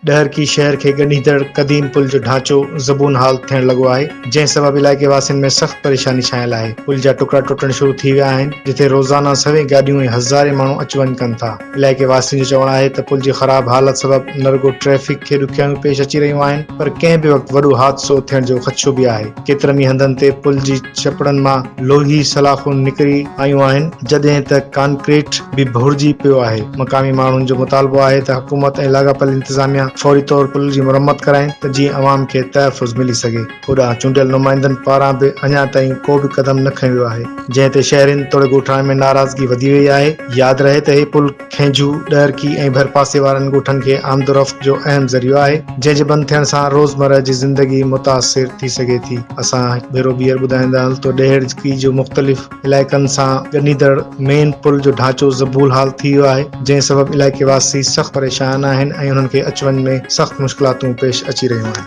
ڏهرڪي شهر کي ڳنڍيندڙ قديم پل جو ڍانچو زبون حال ٿيڻ لڳو آهي، جنهن سبب علائقي واسين ۾ سخت پريشاني ڇانيل آهي. پل جا ٽڪرا ٽٽڻ شروع ٿي ويا آهن، جتي روزانه سوين گاڏيون ۽ هزارين ماڻهو اچ وڃ ڪن ٿا. علائقي واسين جو چوڻ آهي ته پل جي خراب حالت سبب نه رڳو ٽريفڪ کي ڏکيائيون پيش اچي رهيون آهن، پر ڪنهن به وقت وڏو حادثو ٿيڻ جو خدشو به آهي. ڪيترن ئي هنڌن تي پل جي ڇپڙن مان لوهي سلاخون نڪري آيون آهن، جڏهن ته ڪانڪريٽ به ڀورجي پيو آهي. مقامي ماڻهن جو مطالبو آهي ته حڪومت ۽ لاڳاپيل انتظاميا فوري طور پل جي مرمت ڪرائين ته جيئن عوام کي تحفظ ملي سگهي. هوڏانهن چونڊيل نمائندن پاران به اڃا تائين ڪو به قدم نه کنيو ويو آهي، جنهن تي شهرين توڙي ڳوٺاڻن ۾ ناراضگي وڌي وئي آهي. ياد رهي ته هي پل کينجهو، ڏهرڪي ۽ ڀرپاسي وارن ڳوٺن کي آمدورفت جو اهم ذريعو آهي، جنهن جي بند ٿيڻ سان روزمره جي زندگي متاثر ٿي سگهي ٿي. اسان هڪ ڀيرو ٻيهر ٻڌائيندا هل ته ڏهرڪي جو مختلف علائقن سان ڳنڍيندڙ مين پل جو ڍانچو زبون حال ٿي ويو آهي، جنهن سبب علائقي واسي سخت پريشان آهن ۽ انهن کي اچ وڃ ۾ سخت مشڪلاتون پيش اچي رهيون آهن.